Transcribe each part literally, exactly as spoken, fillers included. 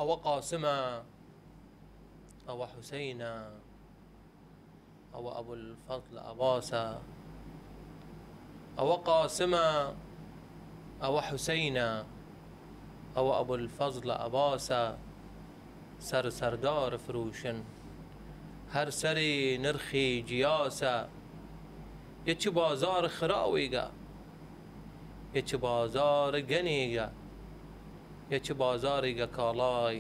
ئەوە قاسمە، ئەوە حوسەینە، ئەوە ئەبولفەزڵ عەباسە. ئەوە قاسمە، ئەوە حوسەینە، ئەوە ئەبولفەزڵ عەباسە. سەر سەردار فرووشن، هەر سەرێ نرخێ جیاسە. یە چ بازار خراوێگە، یە چ بازار گەنێگە، یە چ بازارێگە کاڵای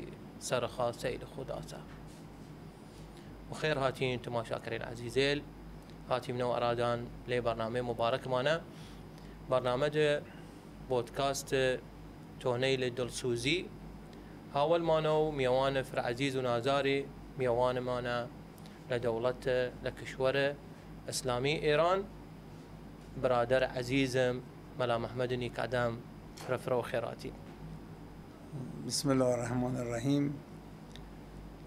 سەرخاسەیل خوداسە. وخێر هاتین تماشاکەرێن عەزیزێل، هاتیمنەو ئەرادان لەی بەرنامەی مبارەکمانە، بەرنامەێ بۆدکاست تۆنەیل دڵسووزی. هاوەلمانە و میەوان فرە عەزیز و نازاری میەوانمانە لە دەوڵەت لە کشوەر ئسلامی ئێران، برادەر عەزیزم مەلا مەحمەد نیکادام، فرە فرە وخێر هاتین. بسم الله الرحمن الرحیم.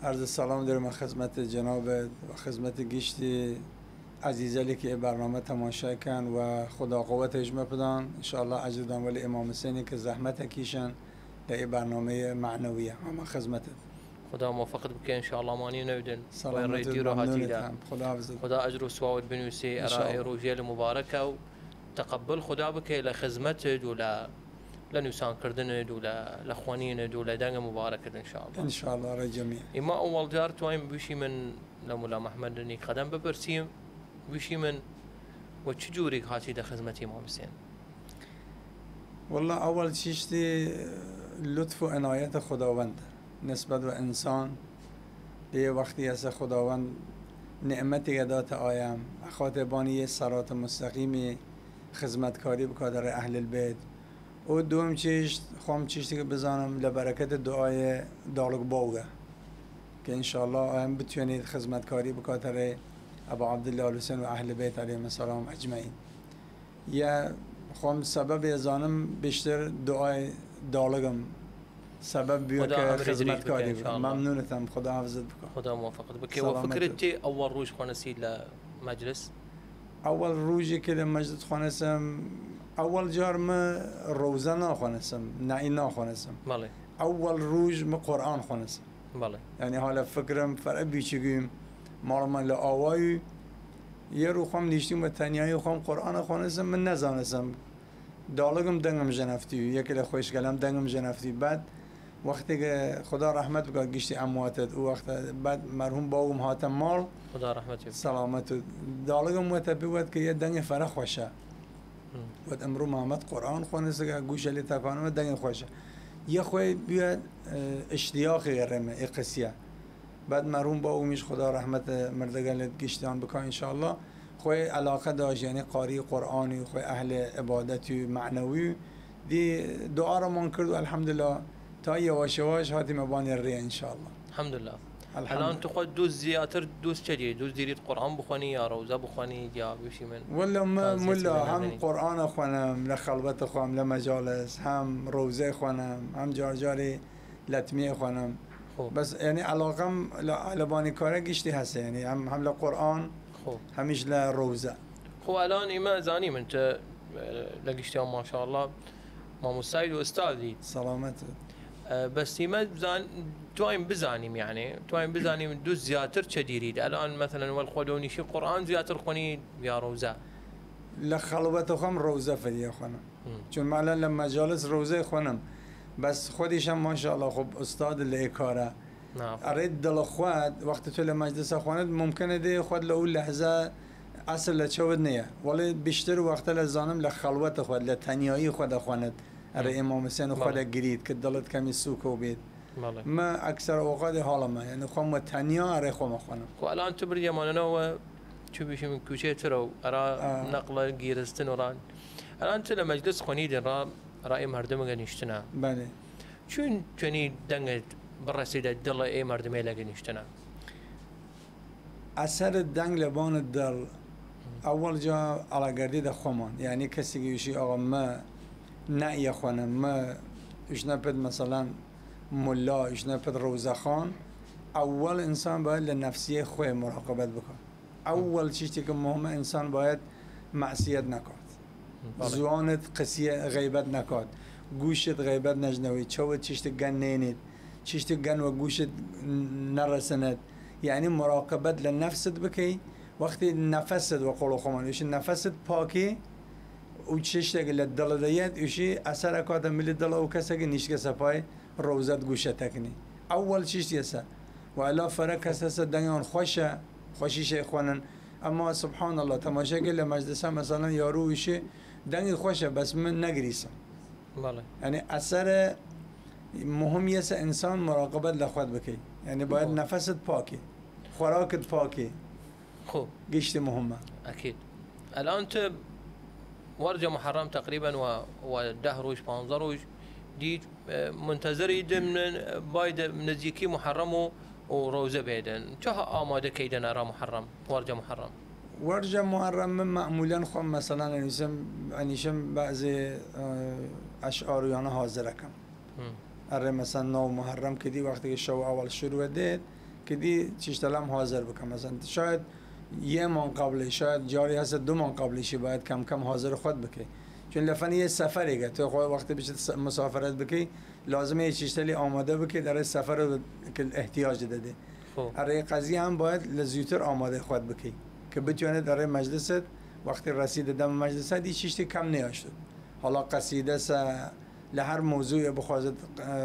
عرض سلام دارم خدمت جنابت و خدمت گیشتی عزیزەلی که ای برنامه تماشا کن و خدا قوت هیچ مپدان. انشاءالله اجر دان ولی امام حسینی که زحمت کیشن لە ای برنامهٔ معنویه. اما خدمتت. خدا موفقت بکه انشاءالله. مانی نودن سلامت. ریتی رو هاتیده. خدا حافظت. خدا اجر و ثوابت بنویسی ارا ای روژیل مبارکه و تقبل خدا بکەی لە خزمەتد و لە، لە نووسانکردنەد و لە، لە خوەنینەد و لە دەنگ مبارەکەد انشاءالله. انشاءالله، رای جمیع. ئیمە ئەوەڵ جار توانیم بویشیمن لە ملا مەحمەد نیکادام بپرسیم، بویشیمن وە چ جووریگ هاتیدە خزمەت ئیمام حسێن؟ والله ئەوەڵ چیشتی لطف و عنایەت خداوەند نسبەت وە ئنسان. ئی وەختی ئەسە خداوەند نعمەتیگە داتە ئایەم، ئەخاتێ بانی یه سەرات مستەقیمی خزمەتکاری بکاتە رێ ئەهل بیت. و دوم چیشت، خوەم چیشتی ک بزانم لە بەرەکەت دوعای داڵگ باوگە ک انشاءالله ئایەم بتوێنید خزمەتکاری بکاتە رێ ئەبا عەبداللە آل حسین و ئەهل بیت علیهم السلام اجمعین. یە خوەم سەبەب یە زانم بیشتر دوعای داڵگم سەبەب بیوە ک خزمەتکاری بکەم. مەمنونتم، خدا حافظت بکا. خدا موفقت بکە. و فکرت تی ئەوەڵ رووژ خوەنەسی لە مەجلس؟ ئەوەڵ رووژی ک لە مەجلس خوەنەسم، ئەوەڵ جار م رووزە ناخوەنەسم، نائی ناخوەنەسم. بەڵێ. ئەوەڵ رووژ م قورئان خوەنەسم. بەڵێ. یەعنی هالە فکرم فەرە بیچگیم ماڵمان لە ئاوایی یە رو خوەم نیشتیم وە تەنیایی خوەم قورئانە خوەنەسم، من نەزانەسم داڵگم دەنگم ژەنەفتی، یەکێ لە خوەیشگەلام دەنگم ژەنەفتی. بعد وەختێ ک خدا رەحمەت بکا گیشتی ئەمواتەد، ئو وەختە بعد مەرحوم باوگم هاتە ماڵ، خدا رەحمەتی. سەڵامەت و داڵگم وەتە بووت ک یە دەنگێ فەرە خوەشە. وەت ئمڕوو مامەد قورئان خوەنسگە گووشە لێ تەپانەوە دەنگێ خوەشە. یە خوەی بووت اشتیاقی رێمە ئی قسیە. بعد مەرحوم باوگمیش خدا رەحمەت مردگە لێ گیشتیان بکا انشاءالله. خوەی علاقە داشت، یەعنی قاری قورئانی، خوەی ئەهل عبادەتی و معنەوی. دی دوعا رەمان کرد و الحمدلله تا یەواش یەواش هاتیمە بانی ڕێ انشاءالله. الحمدلله. الان تو خوەت دوس زیاتر دوس چە دیرید؟ دوس دیرید قورئان بخوەنی یا ڕەوزە بخوەنی یا بشی من؟ واللە م ملا هەم قورئان خوەنم لە خەڵوەت خوەم لە مەجالس، هەم ڕەوزە خوەنم، هەم جار جاری لەتمیە خوەنم. بەس یەعنی علاقەم لە لە بانی کارە گیشتی هەسە، یەعنی هەم هەم لە قورئان، هەمیش لە ڕەوزە. خو ئەلان ئیمە زانیمن چە لە گشتیان ماشاءالله ماموستایید و ئوستادید. سەڵامەت. بەس ئیمە توانیم بزانیم، یەعنی توانیم بزانیم دوس زیاتر چە دیرید؟ ئەلان مەسەلەن وەل خوەد و نیشی قورئان زیاتر خوەنی یا ڕەوزە؟ لە خەڵوەت خوەم ڕەوزە فەریە خوەنم. چون مەلا لە مەجالس ڕەوزەی خوەنم. بەس خوەدیشم ماشاءالله خوب ئوستاد لە ئێ کارە. ئەڕێ دڵ خوەد وەخت تو لە مەجلسە خوەنت ممکنە دێ خوەد لە ئوو لەحزە ئەسر لە چەوت نیە، وەڵێ بیشتر وەختە لە زانم لە خەڵوەت خوەد لە تەنیایی خوەدە خوەنت. ئەرێ ئیمام حسێن و خوەدە گرید ک دڵت کەمی سووکەو بید. مە ئەکسەر ئەوقات هاڵەمە، یەعنی خوەم وە تەنیا ئەرێ خوەمە خوەنم. خو ئەلان تو بردیە مانەوە چو بیشی من کوچێ ترە و ئەرا نەقڵە گیرستن و ڕان. ئەلان تو لە مەجلس خوەنیدن ڕا ڕا ئێ مەردمەگە نیشتنە. بەێ. چون چەنی دەنگت بڕەسیدە دڵە ئێ مەردمێلەگە نیشتنە؟ ئەسەرت دەنگ لە بانت دڵ ئەوەڵ جا ئەڵاگەردی دە خوەمان، یەعنی کەسیگ ئیشی ئاغا مە نەئیە خوەنم، مە ئیشنە پد مەسەڵەن ملا، ئیشنە پد ڕەوزەخان، ئەوەڵ ئنسان بایەد لە نەفسیەی خوەی مراقەبەت بکا. ئەوەڵ چیشتێ ک مهمە ئنسان بایەد مەعسیەت نەکات. زوانت قسیە غەیبەت نەکات، گووشت غەیبەت نەژنەوی، چەوت چیشتێ گەن نێنید، چیشتێ گەن وە گووشت نەڕەسنەد. یعنی مراقبەت لە نەفست بکەی، وەختی نەفەست وە قۆڵ خۆمان ئیش نەفەست پاکی و چشتێک لە دڵ دەیەت ئیشی ئەسەر ئەکاتە ملی دڵ ئەو کەسێک نیشتگە سەپای ڕەوزەت گووشە تەکنی. ئەوەڵ چیشت یەسە و ئەلا فەرە کەس هەسە دەنگیان خوەشە، خوەشیشە خوەنن. ئەما سبحان الله تەماشەکە لە مەجلسە مەسەلەن یارو ئیشی دەنگی خوەشە بەس من نەگریسم. بەڵێ. یعنی ئەسەرە مهم یەسە ئینسان مراقبەت لە خوەت بکەی، یعنی باید خۆ. نەفەست پاکی، خوراکت پاکی. خۆ. گشت مهمە. ئەکید. ئەلان ت وەرجە محرم تقریبا و، و ده روژ، پانزە روژ دید، اه، منتظری دمنن، باید نزیکی محرم و، و روزه بیدن. چه ئاماده کیدن ئەرا محرم، وەرجە محرم؟ وەرجە محرم من معمولا خوەم مەسەلەن ئەنیشم، ئەنیشم بعضی، اه، ئەشعار و یانە حاضر ئەکەم. ئەڕێ مەسەن ناو محرم کدی وەختێ شەو ئەوەڵ شروع دێت، کدی چیشتەلام حاضر بکەم. مەسەن شاید یه مان قبلی، شاید جاری هەسە دو مان قبلیشی باید کەم کەم حاضر خوەت بکەی. چون لەفەن یه سەفەرێگە، تو خوای وەختێ بچێت س-، مسافرت بکەی، لازمە یه چیشتەلی ئامادە بکەی، دەڕێ سەفەر کل احتیاج دەدێ. خۆ. ئەڕێ قەزی هم باید لە زووتر ئامادە خوەت بکەی، کە بتوانێت ئەڕێ مەجلست وەختی ڕەسیدە دەم مەجلسە دی چیشتی کەم نیاشتت. حالا قەسیدە سە لە هەر مۆزوعێ بخوازێت، ئە،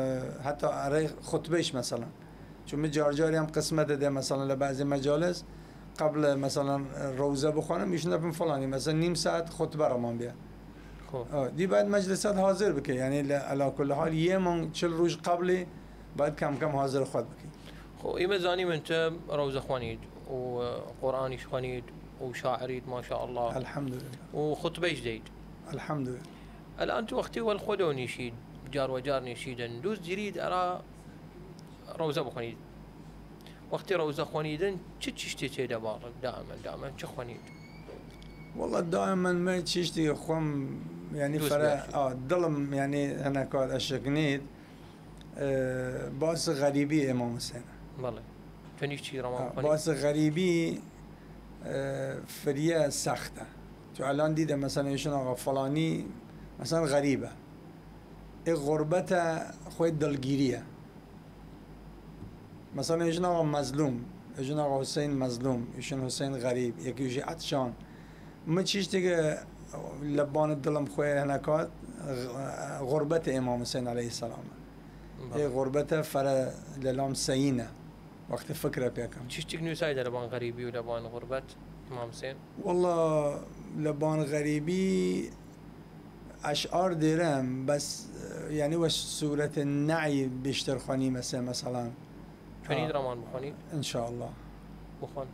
هەتا ئەرێ خوتبەیش مەسەلەن. چون من جار جاری هم قسمەتە دێ مەسەلەن لە بعضی مەجالس قبل مەسەلەن ڕەوزە بخوانم، ئیشون دەپم فڵانی، مەسەلەن نیم ساعت خوتبە ڕەمان بیە. خۆ. ئە، دی باید مەجلسات حاضر بکەی، یعنی لە علا کل حال یه مانگ چل روژ قبلی باید کەم کەم حاضر خوەت بکەی. خۆ، ئیمە زانیمن تە ڕەوزە خوەنید و قورئانیش خوەنید و شاعرید، ماشاءالله. الحمدلله. و خوتبەیش دەید. الحمدلله. ئەلان تو وەختی وەل خوەدەو نیشید، جار وە جار نیشیدن، دووز دیرید ئەرا ڕەوزە بخوەنید. وەختی ڕەوزە خوەنیدن، چ چیشتێ تێدە باڵک؟ دائمەن، دائمەن چ خوەنید؟ والله دائمەن مە چیشتی خوەم، یعنی دووز فەرە، بیاشید. ئا، دڵم، یعنی هەنە کات ئەشکنید، ئە، باس غەریبی ئیمام حوسێن. بەڵێ. تۆنیش چی ڕەمان ئا، خوەنید؟ باس غەریبی، ئە، فریە سەختە. تو ئەلان دیدە، مەسەلەن، ئیشون ئاغا فڵانی، مەسەلەن، غەریبە. ئێ غوربەتە خوەی دڵگیریە. مەسەلەن، ئێژن ئاغا مەزلوم، ئێژن ئاغا حوسەین مەزلوم، ئیشن حوسەین غەریب، یەکیشی عەتشان. من چیشتێگە لە بان دڵم خوەی هەنەکات، غ-، غوربەت ئیمام حوسەین علیه السلام. بەڵێ. ئێ غوربەتە فەرە لەلام سەینە، وەختی فکرە پێکەم. چیشتێگ نووسایدە لە بان غەریبی و لە بان غوربەت ئیمام حوسەین؟ والله لە بان غەریبی ئەشعار دێرم، بەس، یعنی، وە سورەت نەعی بیشتر خوەنیمەسێ، مەسەڵەن. چۆنید ڕەمان بخوەنید؟ ان شاء الله. بخوەن.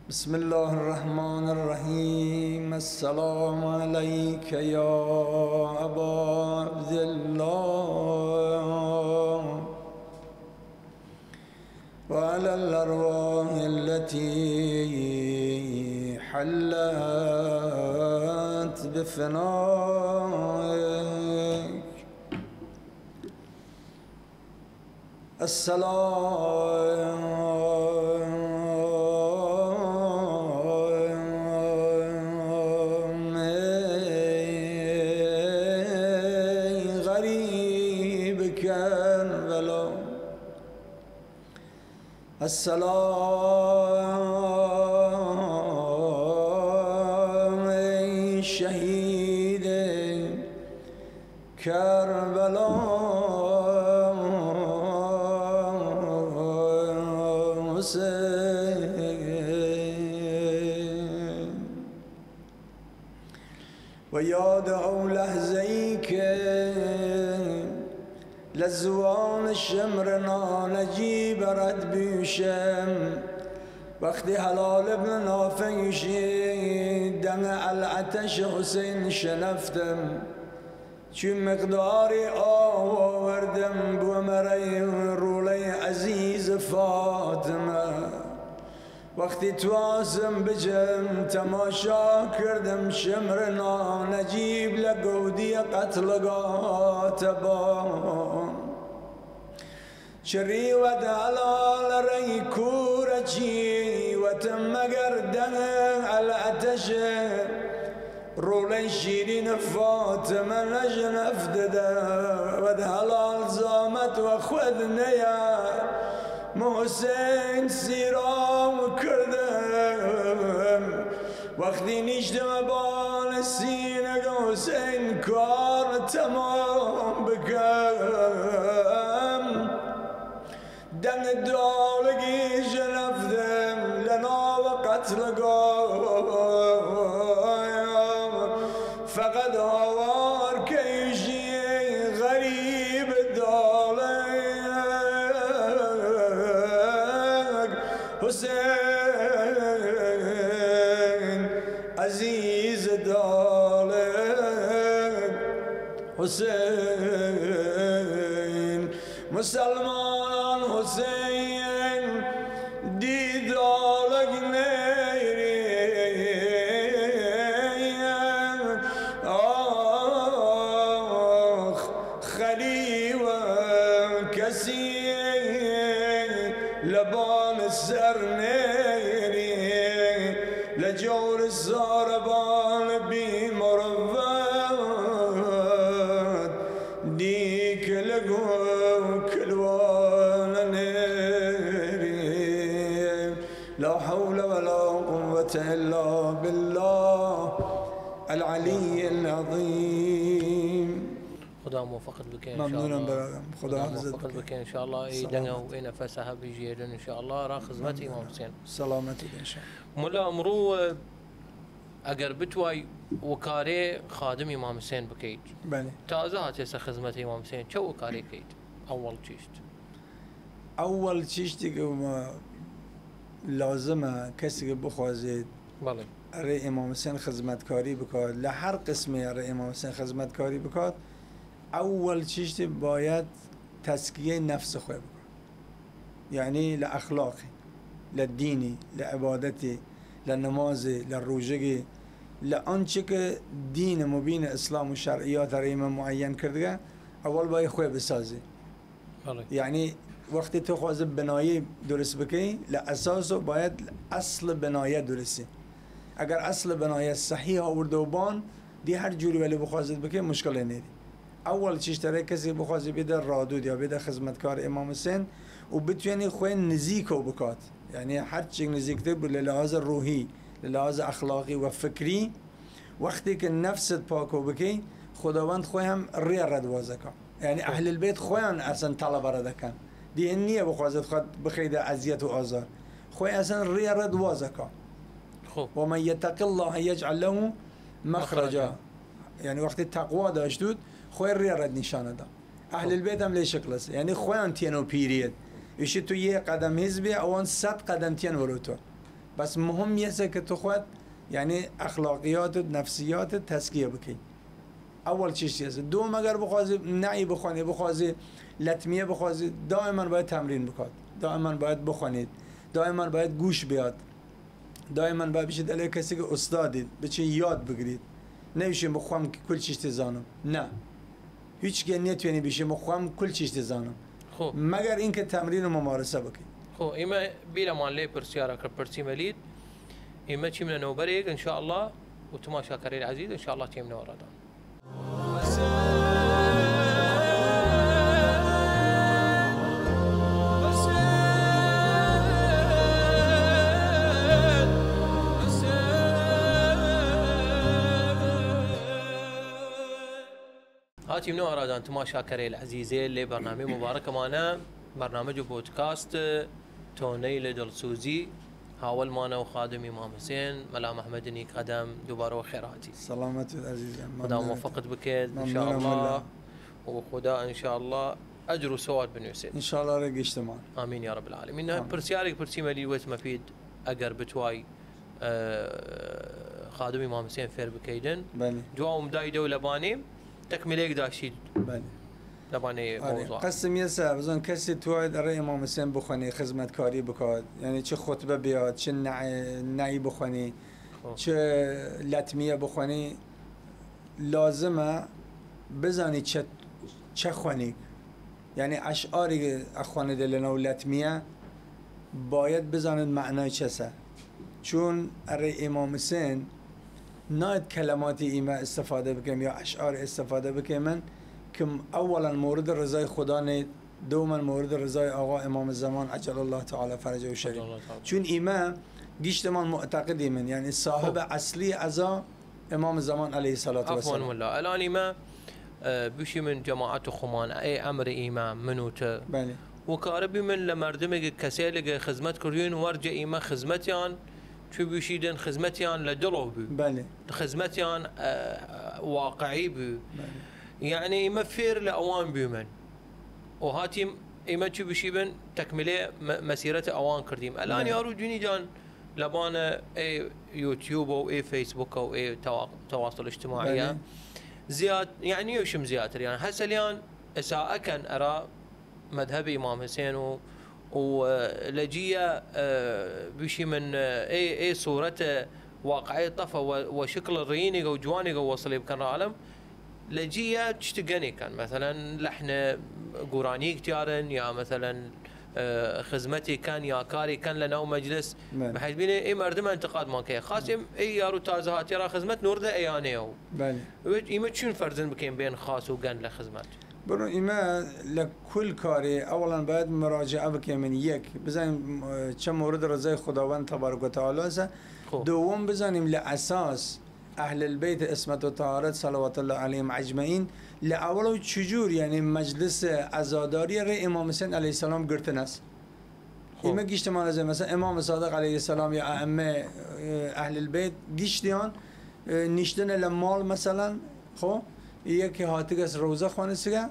بسم الله الرحمن الرحيم. السلام عليك يا أبا عبد الله. وعلى الأرواح التي حلت بفنائك. السلام غريب كربلاء. السلام ای شهید کربلا حسین. و یاد ئەو لەحزەی ک لە زوان شمر نانەجیب رەد بویشم، وەختی هەڵالب نافەیشی دەنگ ئەلعەتەش حوسەین شنەفتم، چوی مقداری ئاو وەردم بوە مەرەی ڕوڵەی عەزیز فاتمە. وەختی تواسم بجم تەماشا کردم شمر نانەجیب لە گەودیە قەتڵگاتە بان. چری وەد هەڵال ڕەی کورە چی وەتم مەگەر دەنگ ئەلعەتەش ڕوڵەی شیرین فاتمە نەژنەف دەدە وەد هەڵال زامە وە خوەد نەیا، م حسین سیرام کردم. وەختی نیشتمە بان سینەگە حسین کار تەمام بکەم. دەنگ داڵگی ژنەفتم لە ناوە قەتڵگا، فەقەت هاوار کەیژی غەریب داڵگ، حسین عەزیز داڵگ، حسین مسلمان حسین دی داڵگ نەیری. ئاخ، خەلیوە کەسی لە بان سەر نەیری، لە جور ساربان بی مروت. دی کلگ و کلوانە نێری. لا حول ولا قوة إلا بالله العلي العظيم. خدا موفقت بکە، ان شاء الله. ممنونم برادرم. خدا حافظت بکە. خدا موفقت بکە، ان شاء الله. ای دەنگە و ای نەفەسە هەبی ژێرن، ان شاء الله. را خزمەت ئیمام حسین. سلامت بی، ان شاء الله. ملا ئمڕوو ئەگەر بتوای وکارێ خادم ئیمام حسێن بکەیت. بەێ. تازە هاتێسە خزمەت ئیمام حسێن، چە وکارێ کەیت؟ ئەوەڵ چیشت؟ ئەوەڵ چیشتێک لازمە کەسێک بخوازێت، بەڵێ، ئەڕێ ئیمام حسێن خزمەتکاری بکات، لە هەر قسمێ ئەڕێ ئیمام حسێن خزمەتکاری بکات، ئەوەڵ چیشتێ باید تەسکیەی نەفس خوێ بکات. یەعنی لە ئەخلاقی، لە دینی، لە عبادەتی، لە نمازی، لە رووژگی، لە ئەنچ ک دین مبین ئسلام و شەرعیات ئەڕێ ئیمە معەیەن کردگە، ئەوەڵ بایە خوێ بسازی. بەڵێ. یەعنی وەختی تو خوازی بنایی درس بکەی، لە ئەساس و باید ئەسڵ بنایە درسی. ئەگەر ئەسڵ بنایە سەحیح ئەوردە و بان، دی هەر جووری وەلی بخوازید بکەی، مشکڵێ نێری. ئەوەڵ چیشتەرێ کەسی بخوازی بێدە ڕادود یا بێدە خزمەتکار ئیمام حسێن و بتوێنی خوێ نزیکەو بکات، یەعنی هەر چیک نزیکتر بوو لە لحاظ رووحی، لە لحاظ ئەخلاقی و فکری، وەختی ک نەفست پاکەو بکەی، خوداوەند خوێ هەم ڕێ ڕەد وازەکا. یەعنی ئەهل البەیت خوێان ئەسەن تەڵەبە ڕەدەکەن. دی هن نییە بخوازد خوەد بخەیدە ئەزیەت و ئازار. خوێ ئەسەن ڕێ ڕەد وازەکا. خۆ. ومن یتق الله یجعل له مخرجا. مخرجا. یەعنی وەختی تەقوا داشتوود، خوێ ڕێ ڕەد نیشانەدا. ئەهل البەیت ئەم لەی شکڵەس. یەعنی خوێان تیەنەو پیریەت. ئیشی تو یەێ قەدەم هیز بێ، ئەوان سەد قەدەم تیەن وەرەو تو. بەس مهم یەسە ک تو خوەد، یەعنی ئەخلاقیاتت، نەفسیاتت تەسکیە بکەی. ئەوەڵ چیشت یەسە. دووەم ئەگەر بخوازی نەعی بخوەنی، بخوازی لەتمیە بخوازی، دائما باید تەمرین بکات. دائما باید بخوەنید. دائما باید گووش بیاد. دائما با بچید ئەلێ کەسیگ ئوستادید، بچی یاد بگرید. نەیشی مخوەم کل چیشتی زانم. نە. هیچ گە نەتوێنی بشی مخوەم کل چیشتی زانم. خۆ. مەگەر اینکە تەمرین و ممارسە بکەی. خۆ، ئیمە بیلەمان لێ پرسیارە کە پرسیمە لید. ئیمە چیمنە نەوبەرێک، ان شاء الله، و تماشاکەرەیل عەزیز، ان شاء الله، تیمنەوە ڕادان. هاتیمنەوە ئەڕادان تماشاکەرەیل عەزیزەیل لەی بەرنامەی مبارەکەمانە، بەرنامەج و بۆدکاست تۆنەیل دڵسوزی، هاوەلمانە و خادم ئیمام حسێن، مەلا مەحمەد نیک قەدەم، دووبارە وەخێر هاتی. سەڵامەت بێت عەزیزم. خودا موفقت بکەێت، ان شاء الله. و خودا ان شاء الله ئەجر و سەواد بنوێسێت. ان شاء الله ڕێ گشتمان. ئامین یا رب العالمین. ئامین. پرسیارێک پرسیمە لی وەتمە پید، ئەگەر بتوای ئە، خادم ئیمام حسێن فێر بکەیدن. بەێ. دواوم دایدەو لەبانێ تەکمیلەیگ داشتید. بەێ. لەبانێ ئەرێ، مەوزوع. قەسم یەسە، بزن کەسی تواید ئەڕێ ئیمام حسێن بخوەنی، خزمەتکاری بکات. یەعنی چ خوتبە بیاد، چ نەعی، نەعی بخوەنی، خۆ. چ لەتمیە بخوەنی، لازمە بزانی چە، چە خوەنیگ. یەعنی ئەشعاری ئەخوەنێدە لەناو لەتمیە، باید بزانێد مەعنای چەسە. چون ئەڕێ ئیمام حسێن ناید کەلەماتی ئیمە ئستفادە بکەم یا ئەشعار ئستفادە بکەمن کم ئەوەڵەن مورد ڕزای خودا نێد، دومن مورد رضای آقا امام زمان عجل الله تعالی فرجه الشریف. الله تعالی. چون ایمه گیشتمان معتقدیمن، یعنی صاحب خب. اصلی عزا امام زمان علیه الصلاة عفوا والسلام. والله. الان ایمه، اه، بشی من جماعت خومان، ای امر ایمه، من و تو. بله. و کار بیمن لمردمه که کسی لگه خدمت کردین، ورجه ایمه خدمتیان، چو بشیدن خدمتیان لدلو بو. بله. خدمتیان، اه، واقعی بو. بله. یعنی ایمه فیر لأوان بیمن. و هاتیم ایمه چو بشیبن تکمله م-، مسیرت آوان کردیم. الان بله. یارو جونی جان لبان ای یوتیوب و ای فیسبوک و ای توا-، تواصل اجتماعی بله. زیاد، یعنی یوشم زیاتر، یعنی هسلیان اساءه کن ارا مذهب امام حسین و، و لجیه، اه، بشی من، اه، ای، ای صورت واقعی طفه و، و شکل رینیگ و جوانیگ و وصلی بکن را عالم. لە جی یا چشت گەنێ کەن، مەسەلەن لەحن گورانیگ تیارن، یا مەسەلەن، اه، خزمەتێ کەن، یا کارێ کەن لە ناو مەجلس. بەڵێ. بەحیث بینێ، ئێ مەردم ئەنتقادمان کەێ. خاس ئێم ئێ یارو تازە هاتیە را خزمەت نوردە ئەیانێەو. بەڵێ. وێت ئیمە چون فەرزن بکەین بێن خاس و گەن لە خزمەت؟ بڕۆ ئیمە لە کل کارێ ئەوەڵەن باید مراجعە بکەێمن. یەک، بزانین، اه، چە مورد ڕزای خداوند تبارک و تعالی ئەسە. خۆ. دووەم، بزانیم لە ئەساس ئەهل البەیت عصمەت و تەهارەت صلوات الله علیهم اجمعین لە ئەوەڵەو چجور، یەعنی، مەجلس عزاداری رێ ئیمام حسین علیه السلام گرتنەس. خۆ. ئیمە گیشتمان ئەزێ، مەسەلەن، ئیمام صادق علیه السلام یا ئەئمە، اه، ئەهل البەیت گیشتیان، اه، نیشتنە لە ماڵ، مەسەلەن، خۆ، یەکی هاتگەس ڕەوزە خوەنسگە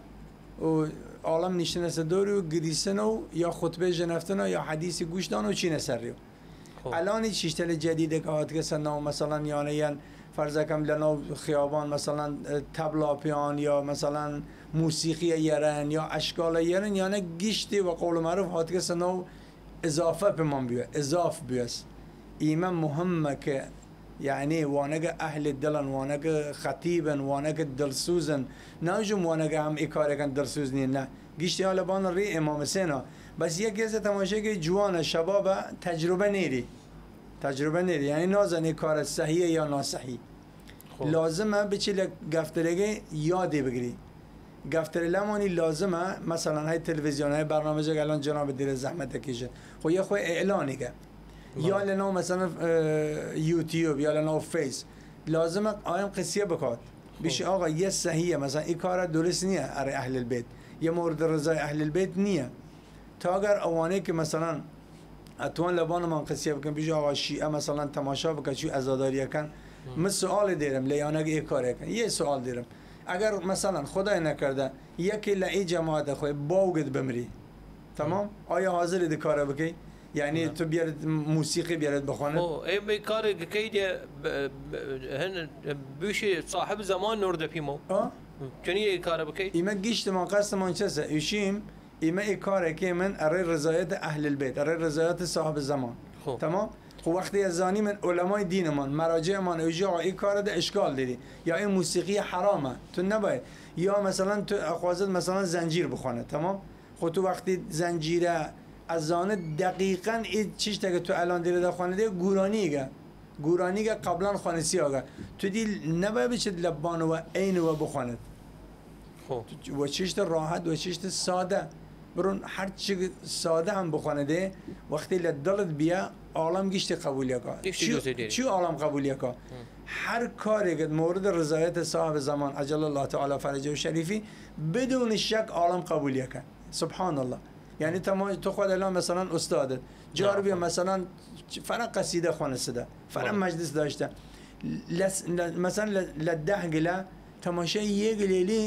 و ئاڵەم نیشتنەسە دۆری و گریسنە و یا خوتبەی ژنەفتنە یا حەدیسی گوشدان و چینە سەر ریو. خۆ. ئەلانی چیشتە لە جەدیدێک هاتگەسە ناو، مەسەلەن، یانە یەن فەرزەکەم لە ناو خیابان، مەسەلەن، اه، تەبلا پیان یا، مەسەلەن، موسیقیە یەرەن یا ئەشکالە یەرەن، یانە گیشتی وە قەول معروف هاتگەسە ناو ئضافە پمان بیوە، ئضاف بیوەس. ئیمە مهمە کە، یەعنی، وانەگە ئەهل دڵن، وانەگە خەتیبن، وانەگە دڵسوزن. ناوژم وانەگە ئەم ئی کارەکەن دڵسوز نین، نە. گیشتی ئا لەبان ڕی ئیمام حسینە. بەس یەک یەزە تەماشەگەی جوانە، شەبابە، تەجروبە نێری. تەجروبە نێری. یەعنی نازەنی کارە سەهیە یا ناسەهی. خۆ. لازمە بچی لە گەفتەرەگەی یادی بگری. گەفتەرە لەمانی لازمە، مەسەلەن، هەی تەلەفیزیۆن، هەی بەرنامەجەک ئەلان جەناب دیرە زەحمەتە کیشن. خۆ یە خۆی ئیلانیگە. بەڵێ. یا لە ناو، مەسەلەن، اه، یوتیوب، یا لە ناو فەیس. لازمە ئایەم قسیە بکات. بیشی، خۆ. ئاغا، یە سەهیە، مەسەلەن، ئی کارە دروست نییە، ئەرێ ئەهل البەیت. یە مورد ڕزای ئەهل البەیت نییە. تا ئەگەر ئەوانەی کە، مەسەلەن، ئەتوان لەبانمان قسیە بکەن، بیش ئاغا شیعە، مەسەلەن، تەماشا بکە چی ئەزاداریەکەن. مم. من سوئالی دێرم، لە یانەگە ئێ کارێکن. یە سوئال دێرم. ئەگەر، مەسەلەن، خودای نەکەردە، یەکی لە ئی جەماعەتە خۆی باوگت بمری. تەمام؟ مم. ئایا حازری دی کارە بکەی؟ یەعنی نە. تو بیەرت موسیقی بیەرت بخوانێت؟ خۆ، ئێ بەی کارێک کەی دێ، ب-، ب-، هن، بوشی صاحب زمان نوردە پیمەو. ئا؟ چنی ئێ کارە بکەی؟ ئیمە گیشتمان قەستمان چەسە؟ ئیشیم، ئیمە ئی کارێکی من ئەڕێ ڕزایەت ئەهل البەیت، ئەڕێ ڕزایەت صاحب زمان. خۆ. تەمام؟ خۆ وەختی ئەزانی من علەمای دینمان، مەراجعمان، ئەوژی ئاغا ئی کارە دە ئشکال دیری. یا ئی موسیقی حرامە، تو نەبای. یا مەسەلەن تو ئەخوازت مەسەلەن زەنجیر بخوانێت، تەمام؟ خۆ تو وەختی زەنجیرە ئەزانت دەقیقەن ئی چیشتەگە تو ئەلان دیرە دەخوانێت، گورانیگە. گورانیگە قەبلان خوەنسیاگە. تو دی نەبای بچێت لە بانەوە عەینەوە بخوەنێت. خۆ. وە چیشت ڕاحەت، وە چیشت سادە. بڕون هەر چی سادە هەم بخوەنێت، وەختی لە دڵت بیە، ئاڵەم گیشتی قەبولیەکا. گیشتی چی، دوزی دێری. چی ئاڵەم قەبولیەکا؟ هم. هەر کارێکت مورد ڕزایەت صاحب زمان عجل الله تعالی فرجه شریفی، بدون شک ئاڵەم قەبولیەکا. سبحان الله. یەعنی تەما-، تو خوەد ئەلان مەسەلەن ئوستادت. جار بیە مەسەلەن فەرە قەسیدە خوەنسدە. فەرە مەجلس داشتە. لە س-، لە، مەسەلەن لە، لە دەه گلە تەماشای یەک لێلی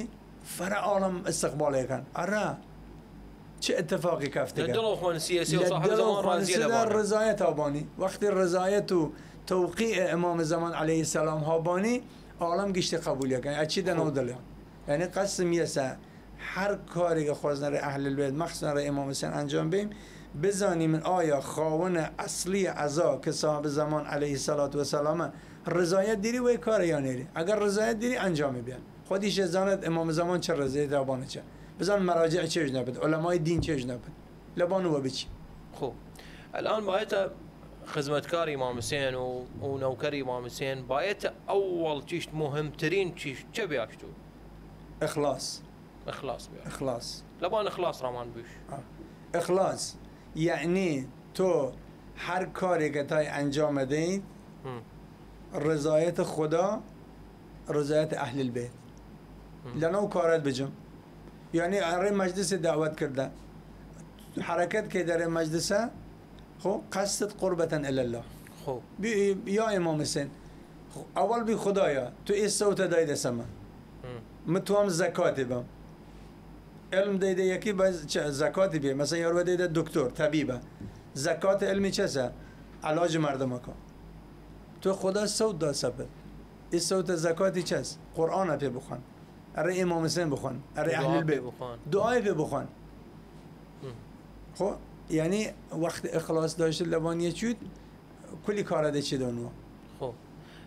فەرە ئاڵەم استقباڵێکەن. ئەرا چ اتفاقی کەفتگە؟ لە دڵ خوەنسیە، لە دڵ خوەنسدە ڕزایەت ئەبانی. وەختی ڕزایەت و توقیع امام زمان علیه السلام هابانی، ئاڵەم گیشتی قەبولیەکەن. ئەچی دەنەو دڵیان. یەعنی قەسم یەسە هەر کارێگە خوەزنەرێ ئەهل البەیت، مەخسوسەن رێ ئیمام حسین ئەنجام بیم، بزانیمن ئایا خاوەنە ئەسڵیە عەزا ک ساحب زەمان عەلەیهی سەڵات وەسەلامە رزایەت دیری وەی کارە یا نێری؟ ئەگەر رزایەت دیری ئەنجامی بیان. خوەدیش زانێد ئیمام زەمان چە رزایەت ئەبانە چە. بزان مەراجع چێژ نەبن، علەمای دین چێژ نەبن. لەبان وە بچی. خۆ، ئەلان بایەتە خزمەتکار ئیمام حسێن و، و نەوکەر ئیمام حسێن، بایەتە ئەوەڵ چیشت مهمترین چیشت چە بیاشتو؟ ئخڵاس. ئخڵاس بیا. ئخڵاس. لەبان ئخڵاس ڕامان بویش. ئخڵاس یەعنی تو هەر کارێ کە تای ئەنجام دەید، ڕزایەت خودا، ڕزایەت ئەهل البیت لەناو کارەت بجم. یەعنی ئەڕێ مەجلسێ داوەت کردە، حەرەکەت کەی دەرێ مەجلسە، خو قەستت قوربەتەن الی الله. خو بی یا ئیمام حسین، خو ئەوەڵ بی خودایا، تو ئێ سەوتە دای دەسەمە، م توام زەکاتێ بەم. علم دەیدە یەکی بە چ-، زەکاتی بێ، مەسەن یاروە دەیدە دکتۆر، تەبیبە. زەکات علمی چەسە؟ علاج مردمەکە. تو خودا سەوت دا سەپت. ئی سەوتە زەکاتی چەس؟ قورئانە پێ بخوان. ئەرێ ئیمام حسین بخوان. ئەرێ ئەهل البیت. دوعای پێ بخوان. خو، یعنی، وەخت ئخلاص داشت لەبان یەچوود، کلی کارە دەچێ دەونوە. خو،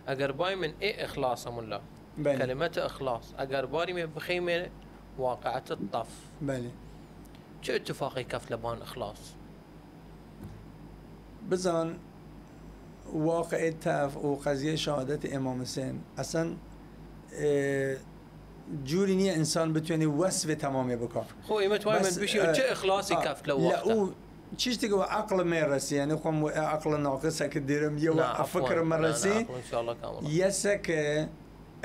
ئەگەر بای من ئێ ئخلاصە ملا. بەلی. کلمەت ئخلاص. ئەگەر باریمێ بخەیمێ واقعەت تەف. بەلی. چه اتفاقی کەفت لەبان ئخلاص؟ بزان واقعی تەف و قەزیەی شەهادەت ئیمام حسین ئەسەن، ئێ، جووری نییە ئینسان بتوێنێ وەسفێ تەمامێ بکا. خو ئیمە توانیمن بشیم چه ئخلاصی کەفت لە وەختە. ئەو چیشتێک وە عەقڵ مێ رەسی، یعنی خۆم وە عەقڵ ناقصە کە دیرم یە وە فکر مە رەسی. یەسە کە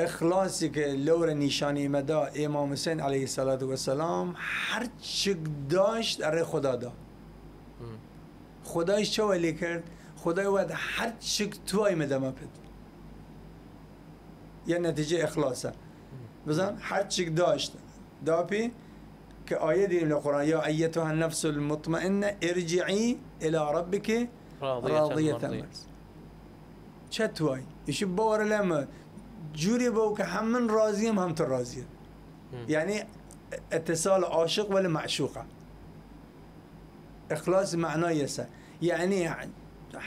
ئخلاصی کە لەورە نیشانی مەدا ئیمام حسین علیه الصلاة والسلام هەر چک داشت ئەرێ خودا دا. خودایش چەوە لێ کرد؟ خودای وەت هەر چک توای مدەمە پت. یە نەتیجە ئخلاصە. بزان هەر چک داشت داپی کە ئایە دیم لە قرآن، یا أيتها النفس المطمئنة ارجعي إلى ربك راضية مرضية. چە توای؟ ئیشی بەوەرە لەمە جووری بەو کە هەم من ڕازیم هەم تو ڕازیە. یعنی اتصال عاشق وەل معشوقە. ئخلاص مەعنای یەسە. یەعنی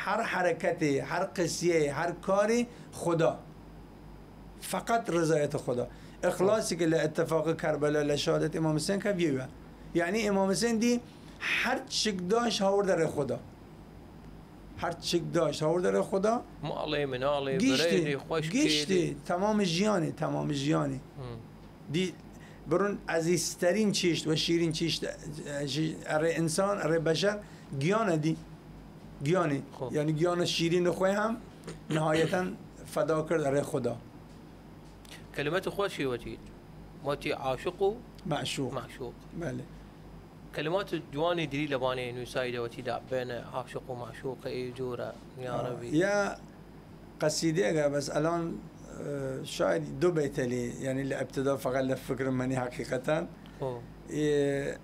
هەر حەرەکەتێ، هەر قسیەێ، هەر کارێ خودا. فقط ڕزایەت خودا. ئخلاصی کە لە اتفاق کەربەلا لە شەهادەت ئیمام حسین کە بیەوە. یەعنی ئیمام حسین دی هەر چک داش هاوردە رێ خودا. هەر چک داش هاوردە رێ خودا. ماڵێ، مناڵێ، گیشتی، برەێ، خوەشکێ، گیشتی، تەمام ژیانی، تەمام ژیانی. دی برون عزیزترین چیشت و شیرین چیشت، اه، ئەرێ ئینسان، ئەرێ بەشەر گیانە دی. گیانی. یعنی گیانە شیرین خوی هم نهایتا فدا کرد ئەرێ خودا. کلمەت خوەشی وەتی، وەتی عاشق و معشوق. معشوق. بەلی. کلمات جوانی دری لەبانێ نویسایدە وەتی دا بێنە عاشق و معشوق ئی جورە، یا ربی. یا قەسیدەێگە، بەس ئەلان، اه، شاید دو بەیتەلی، یعنی لە ابتدا فقط لە فکرم مەنی حەقیقەتەن. ئێ،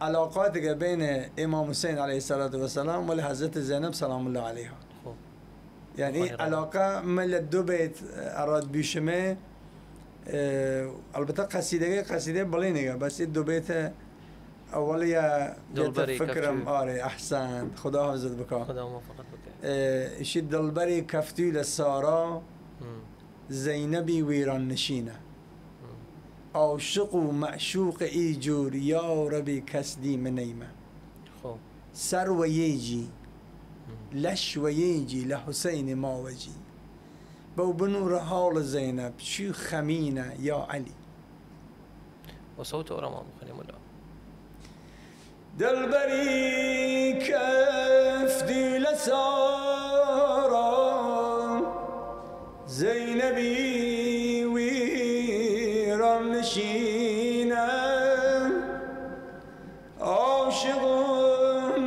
علاقاتێگە بەینە ئیمام حسین علیه الصلاة والسلام وەل حەزرەت زەینەب سلام الله علیها. یعنی علاقە مە لە دو بەیت ئەڕاد بیشمێ، اه، ئەلبەتە قەسیدەێگە قەسیدەێ بەڵینێگە، بەس ئی دو بەیتە ئەوەڵیە دڵبەری فکرم. ئارێ، ئەحسان، خودا حافظت بکا. خودا موفقت بکا. ئێ، ئیشی دڵبەری کەفتوی لە سارا، زەینەبی ویران نشینە. عاشق و معشوق ئی جور، یا ربی کەس دیمە نەیمە. سەر وە یەیجی، لەش وە یەیجی، لە حوسەینی ماوەجی. بەو بنوڕە هاوڵ زەینەب، چی خەمینە، یا عەلی. وە سەوت ئەوڕا ما بخوێنێ ملا. دڵبەری کەفتی لە سارا، زەینەبی ویران نشینە. عاشق و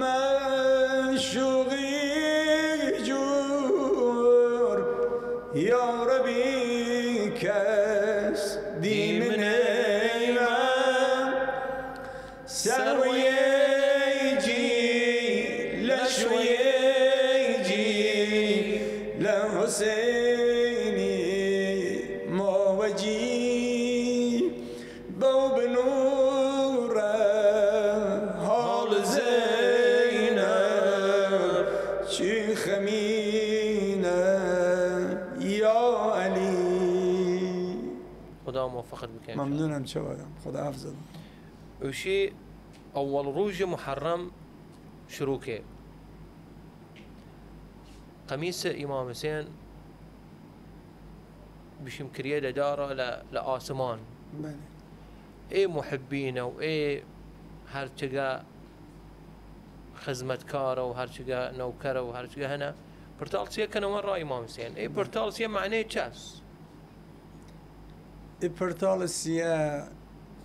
معشوقی جور، یا ربی کەس دیمە نەیمە. سەر وە یەیجی، لەش وە یەیجی، لە حوسەینی ماوەجی. بەو بنوڕە هاڵ زەینەب، چی خەمینە، یا عەلی. خودا موفقت بکەن. مەمنونم چەوەرم. خودا حافظت. ئوشی ئەوەڵ ڕووژ محەڕەم شروع کێ. قەمیس ئیمام حسێن بشیم کریەێدە دارا لە، لە ئاسمان. ئێ محبینە و ئێ هەرچگە خزمەتکارە و هەرچگە نەوکەرە و هەرچگە هەنە، پرتاڵ سیە کەنەوە ڕا ئیمام حسێن. ئێ پرتاڵ سیە مەعنەێ چەس؟ ئێ پرتاڵ سیە،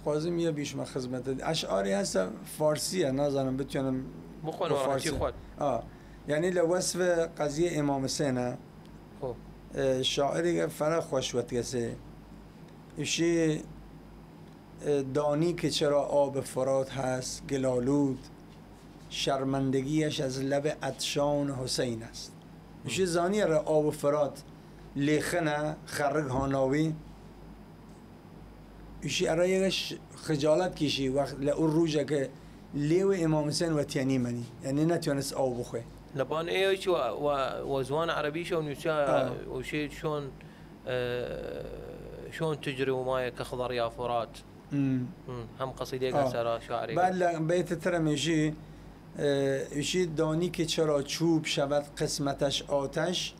خوازم یە بیشمە خزمەتت. ئەشعاری هەسە فارسیە، نازانم بتوێنم بخوەن بە وەڕا چی فارسی. خوەن. ئا. یعنی لە وەسف قەزیە ئیمام حسێنە. خۆ. ئێ، شاعری فرە خوەش وەتگەسێ. ئیشی دانی که چرا آب فرات هست گل‌آلود، شرمندگی‌اش از لب عطشان حسین است. ایشی زانی اره آب فرات لیخنه خرگ هاناوی، ایشی اره یه ش-، خجالت کیشی وقت لە او روژه که لیو امام حسین و تیانی منی، یعنی نتونست آب بخوه. لبان ایش و، و، و زوان عربیش و نوچه آه. و شی چون، اه، چون تجري ومايك أخضر يا فرات. مم. مم. هم قصيدة آه. قصيرة شاعري. بعد ل-، بیت ترە میشی، اه، ایشی دانی که چرا چوب شود قسمتش آتش،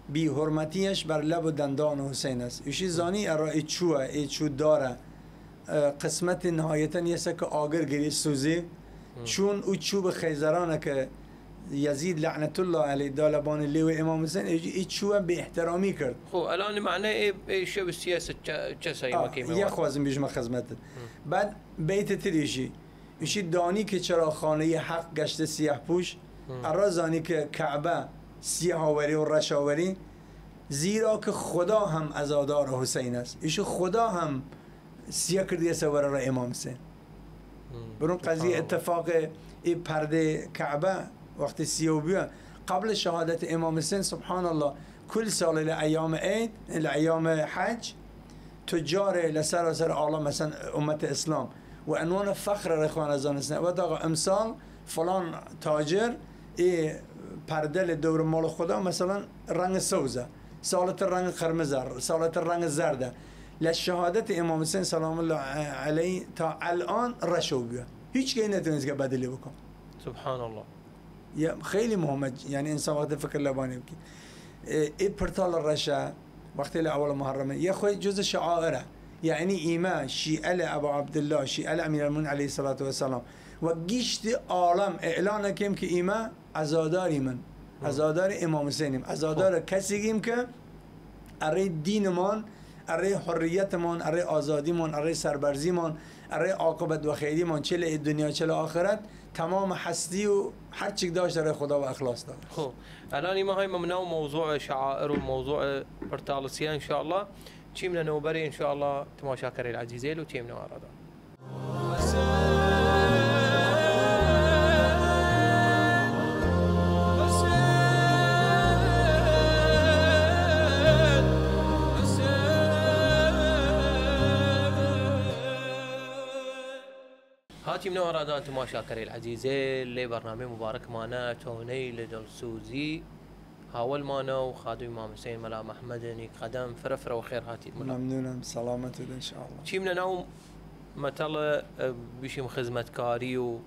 بی‌حرمتی‌اش بر لب و دندان حسین است. ایشی زانی ارا ای چوه، ای چو داره، اه، قسمت نهایتاً یسه که آگر گری سوزی، چون او چوب خیزرانه که یزید لعنت الله علیه دا لبان لیو امام حسین، ای، ای چوه بی احترامی کرد. خو، الان معنی ای، ای شب سیاست چه، چه سیما آه، کیمه یه وقت. خوازم بیشمه خدمت. بعد بیت تریشی، ایشی دانی که چرا خانهٔ حق گشته سیه پوش، ارا زانی که کعبه سیه آوری و رش آوری، زیرا که خدا هم عزادار حسین است. ایشی خدا هم سیه کردیسه ورا امام حسین. برون قضیه اتفاق ای پرده کعبه وقتی سیه بیه. قبل شهادت امام حسین، سبحان الله، کل سال الى ایام عید، الى ایام حج، تجار لسراسر عالم، مثلاً امت اسلام، و عنوان فخر ره خوانه زانستنه. و آقا، امسال فلان تاجر ای پرده له دور مال خدا، مثلاً، رنگ سوزه، سالت رنگ قرمزه، سالت رنگ زرده. لشهادت امام حسین سلام الله علیه تا الان رشو بیه. هیچ کی نتونست که بدلی بکن. سبحان الله. یا خیلی مهمه، یعنی انسان وقتی فکر لبانی بکی. اه، ای پرتال رشه، وقتی له اول محرمه، یه خوی جزء شعائره. یعنی ایمه شیعه له ابا عبدالله، شیعه له امیرالمؤمنین علیه الصلاة والسلام و گیشت عالم اعلان کیم که ایمه عزاداری من، عزادار امام حسینیم، عزادار کسیگیم که اره دینمان، اره حریتمان، اره آزادیمان، اره سربرزیمان، اره عاقبت و خیریمان، چه له دنیا چه له آخرت، تمام هستی و هر چی داشت اره خدا و اخلاص داد. خو، الان ایمه هایمه مناو موضوع شعائر و موضوع پرتالسیه ان شاء الله. چیمنه نوبری ان شاء الله تماشاکرەیل عزیزەیل و چیمنه ئارادا. هاتیمنە ئارادا تماشاکەرەیل عزیزەیل لەی بەرنامەی مبارکمانە تۆنەیل دڵسوزی هاوەلمانە و خادم امام حسین مەلا محمد نیک قەدەم، فرە فرە وەخێر هاتیت مەلا. ممنونم، سلامت بید ان شاء الله. چیمنە ناو مەتەڵ، اه، بیشیم خزمەتکاری و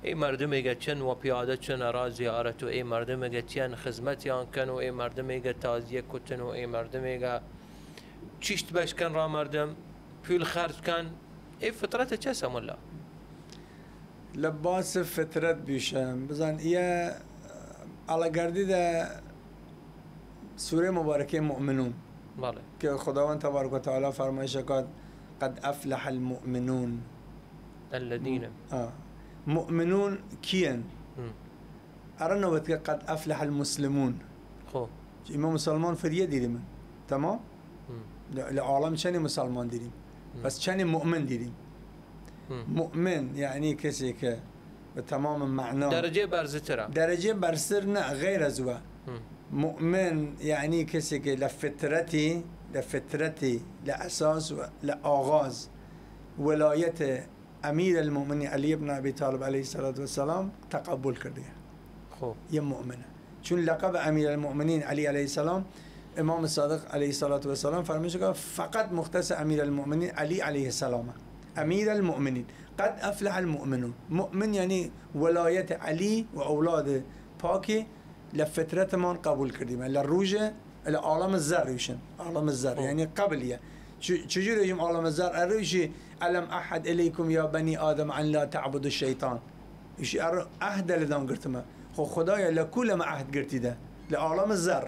ای مەردمێگە چن و پیادە چن ئەرا زیارەت و ای مەردمێگە چیان خزمەتیان کەن و ای مەردمێگە تازیە کوتن و ای مەردمێگە چیشت بەش کەن ئەرا مەردم، پول خەرج کەن، ای فطرەتە چەسە ملا؟ لە باس فطرەت بیشم، بزان، یە ئەڵەگەردی دە سورەی مبارەکەی مؤمنون. بەڵێ. کە خداوند تبارک و تعالی فەرمایش کات، «قد افلح المؤمنون.» الذين. آه. مؤمنون کیەن؟ هم. ئەرە نەوەتگە «قد افلح المسلمون». خو. ئیمە مسلمان فریە دیریمن. تمام؟ هم. لە، لە عالم چەنی مسلمان دیریم؟ هم. بەس چەنی مؤمن دیریم؟ هم. مؤمن یعنی کەسێ کە بە تەمام مەعنا دەرەجەی بەرزترە. دەرەجەی بەرزتر نە، غەیر ئەز وە. هم. مؤمن یعنی کەسێ کە لە فطرەتی، لە فطرەتی، لە ئەساس و لە ئاغاز وەلایەت ئەمیر المؤمنین علی ابن ابی طالب علیه الصلاة والسلام تقبل کردگە. خو. یە مؤمنە. چون لقب امیر المؤمنین علی علیه السلام، امام صادق علیه الصلاة والسلام فرمایش کە فقط مختص امیر المؤمنین علی علیه السلام. امیر المؤمنین. قد افلح المؤمنون. مؤمن یعنی ولایت علی و اولاد پاکی لە فطرتمان قبول کردیم. لە روژ، لە عالم زر روشن. عالم زر. خو. یعنی قبلیه. چ-، چجور روشن عالم زر؟ روشی «ألم أعهد إليكم يا بني آدم أن لا تعبدوا الشيطان»، ئیشی ئەڕ عەهدە لەدان گرتمە. خو خودایا لە کوو لەمە عەهد گرتیدە؟ لە عاڵەم زەڕ.